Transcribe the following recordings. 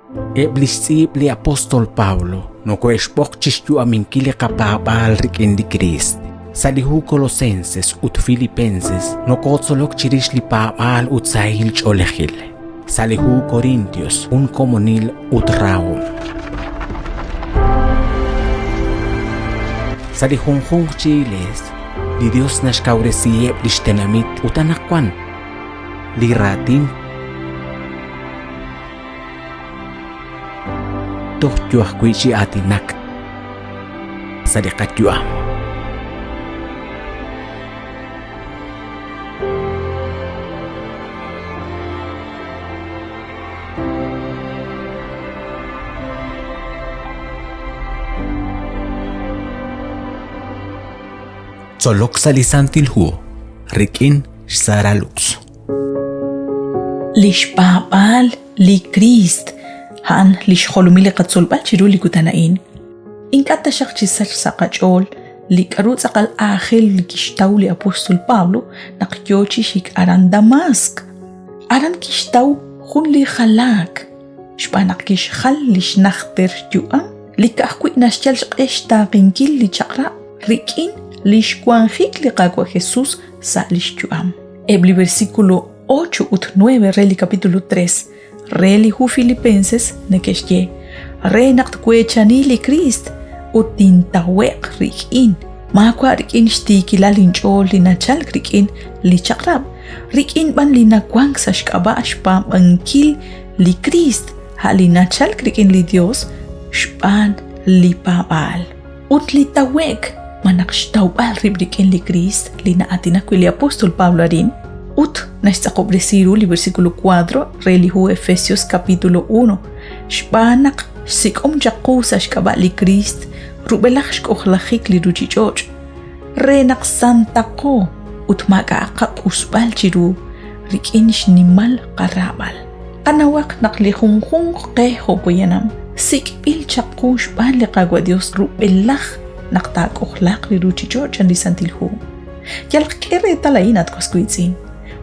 Eb' li xtz'iib' li apóstol Pablo nokohe'xb'oq chi xyu'aminkil li qapaab'aal rik'in li Kriist. Sa' li hu Colosenses ut Filipenses nokotzolok chirix li paab'aal ut sahil ch'oolejil. Sa' li hu Corintios jun komonil ut rahom. Sa' li junjunq chi iglees, li Dios naxkawresiheb' lix tenamit ut anaqwan li raatin toj yo ajwi' chi aatinak sa' li qayu'am. Tzolok sa' li Santil Hu rik'in xSara Lux. Li xpaab'aal li Kriist a'an li xjolomil li qatzolb'al chiru li kutan a'in. Ink'a' taxaq chi sachk sa' qach'ool li k'aru tz'aqal aajel li kixtaw li apóstol Pablo naq yoo chi xik aran Damaask. Aran kixtaw jun li jalaak xb'aan naq kixjal li xnajter yu'am li ka'ajwi' naxyal xq'e xtaaqenkil li chaq'rab' rik'in li xwanjik li Qaawa' Jesús sa' li xyu'am. Eb' li versículo 8 ut 9 re li capítulo 3 re li hu Filipenses neke'xye re naq tweechani li Kriist ut tintawe'q rik'in, maawa' rik'in xtiikilal inch'ool li nachalk rik'in li chaq'rab', rik'in b'an li nawank sa' xk'ab'a' xpaab'ankil li Kriist, a' li nachalk rik'in li Yos xb'aan li paab'aal. Ut li tawe'k ma naq xtawb'al rib' rik'in li Kriist li na'aatinak wi' li apóstol Pablo arin ut naxtz'aqob'resi ru li versículo 4 re li hu Efesios capítulo 1 xb'aan naq xsik'om chaq qu sa' xk'ab'a' li Kriist rub'elaj xk'ojlajik li ruuchich'och' re naq santaqo ut maak'a'aq qaq'usb'al chiru rik'in xnimal qaraab'al. Qanawaq naq li junjunq qe jo' poyanam sik'b'il chaq qu xb'aan li Qaawa' Dios rub'elaj naq taak'ojlaaq li ruuchich'och' chan li Santil Hu. Yalaq k'e reetal a'in, at was wiitz'in.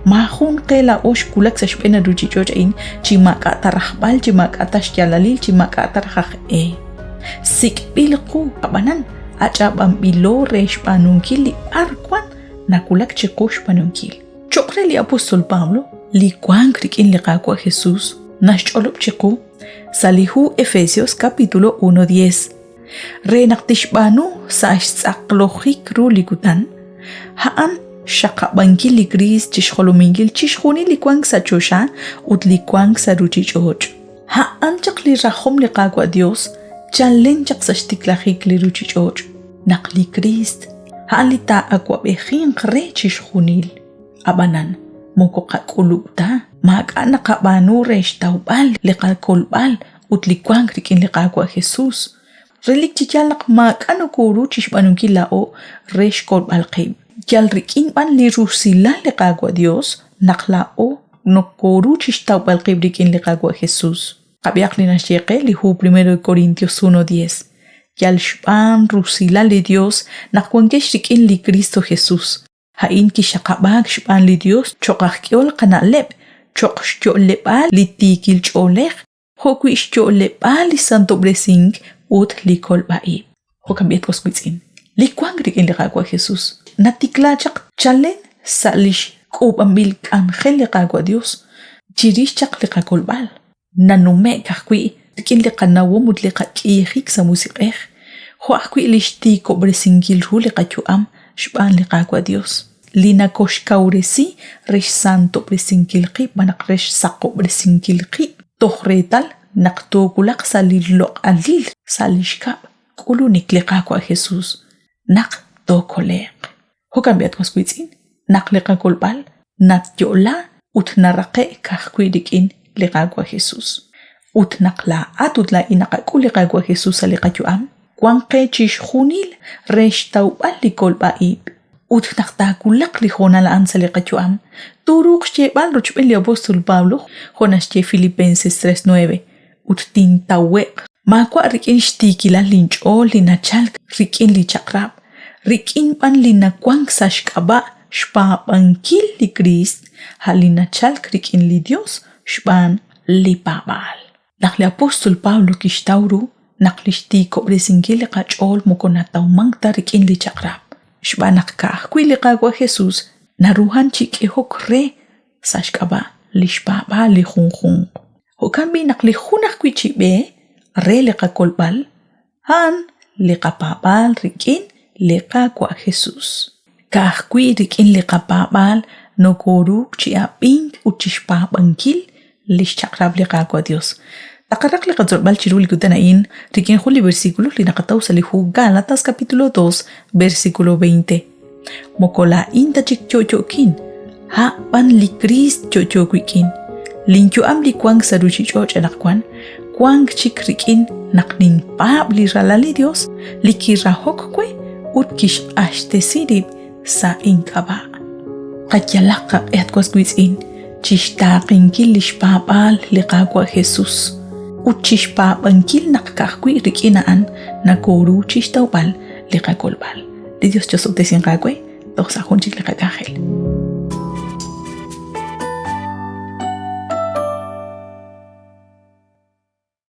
Maajun qe laa'o xwulak sa' xb'een li ruuchich'och' a'in chi maak'a' ta rajb'al, chi maak'a' ta xyaalalil, chi maak'a' ta raj aj e. Sik'b'il qu, ab'anan ach'ab'anb'ilo re xb'aanunkil li b'arwan nawulak chiqu xb'aanunkil. Cho'q re li apóstol Pablo, li wank rik'in li Qaawa' Jesús naxch'olob' chiqu sa' li hu Efesios capítulo 1:10 re naq tixb'aanu sa' xtz'aqlojik ru li kutan, a'an xxaqab'ankil li Kriist chi xjolominkil chixjunil li wank sa' choxa ut li wank sa' ruuchich'och'. A'an chaq li rajom li Qaawa' Dios chalen chaq sa' xtiklajik li ruuchich'och', naq li Kriist a'an li taa'awab'ejinq re chixjunil. Ab'anan, moko qak'ulub' ta, maak'a' naqab'aanu re xtawb'al li qakolb'al ut li wank rik'in li Qaawa' Jesús. Relik chi yaal naq maak'a' nokooru chi xb'aanunkil laa'o re xkolb'al qib'. Yal rik'in b'an li rusilal li Qaawa' Dios naq laa'o nokooru chi xtawb'al qib' rik'in li Qaawa' Jesús. Qab'ihaq li naxye qe li hu 1 Corintios 1:10. Yal xb'aan rusilal li Dios naq wankex rik'in li Kristo Jesús. A'in kixaqab'aak xb'aan li Dios cho'q aj k'ehol qana'leb', cho'q xyo'leb'aal li tiikil ch'oolej, jo'wi' xyo'leb'aal li santob'resink ut li kolb'a-ib'. Jo'kan b'i' at was wiitz'in, li wank rik'in li Qaawa' Jesus natikla chaq chalen sa' lix k'uub'anb'il k'anjel li Qaawa' Dios chirix chaq li qakolb'al, nanume'k ajwi' rik'in li qanawom ut li qak'iijik sa' musiq'ej, jo' ajwi' lix tiikob'resinkil ru li qayu'am xb'aan li Qaawa' Dios, li nakoxkawresi re xsantob'resinkil qib' malaj re xsaqob'resinkil qib' toj reetal naq toowulaq sa' li loq'alil sa' li xkab' k'ulunik li Qaawa' Jesus naq tookole'q. Jo'kan b'i' at was wiitz'in, naq li qakolb'al natyo'la ut naraqe'k ka'ajwi' rik'in li Qaawa' Jesus. Ut naq laa'at ut laa'in naqak'ul li Qaawa' Jesus sa' li qayu'am, wan qe chixjunil re xtawb'al li kolb'a-ib'. Ut naq taawulaq li hoonal a'an sa' li qayu'am, tooruuq xyeeb'al rochb'een li apóstol Pablo jo' naxye Filipenses 3:9, ut tintawe'q maawa' rik'in xtiikilal linch'ool li nachalk rik'in li chaq'rab', rik'in b'an li nawank sa' xk'ab'a' xpaab'ankil li Kriist, a' li nachalk rik'in li Yos xb'aan li paab'aal. Naq li apóstol Pablo kixtaw ru naq li xtiikob'resinkil li qach'ool moko natawmank ta rik'in li chaq'rab', xb'aan naq ka'ajwi' li Qaawa' Jesús naruhank chi k'ehok re sa' xk'ab'a' li xpaab'aal li junjunq. Jo'kan b'i' naq li jun ajwi' chi b'e re li qakolb'al, a'an li qapaab'aal rik'in li Qaawa' Jesús. Ka'ajwi' rik'in li qapaab'aal nokooruuk chi ab'ink ut chi xpaab'ankil li xchaq'rab' li Qaawa' Yos. Taqaraq li qatzolb'al chiru li kutan a'in rik'in jun li versículo li naqataw sa' li hu Gálatas capítulo 2 versículo 20. Moko laa'in ta chik yo'yo'kin, a' b'an li Kriist yo'yo wik'in. Linyu'am li wank sa' ruuchich'och' anaqwan wank chik rik'in naq ninpaab' li Ralal li Yos li kirahok we ut kixq'axtesi rib' sa' ink'ab'a'. Qayalaq qaq'e at was wiitz'in chi xtaaqenkil li xpaab'aal li Qaawa' Jesús ut chi xpaab'ankil naq ka'ajwi' rik'in a'an nakooru chi xtawb'al li qakolb'al. Li Dios chosob'tesinq aawe toj sa' jun chik li qak'anjel.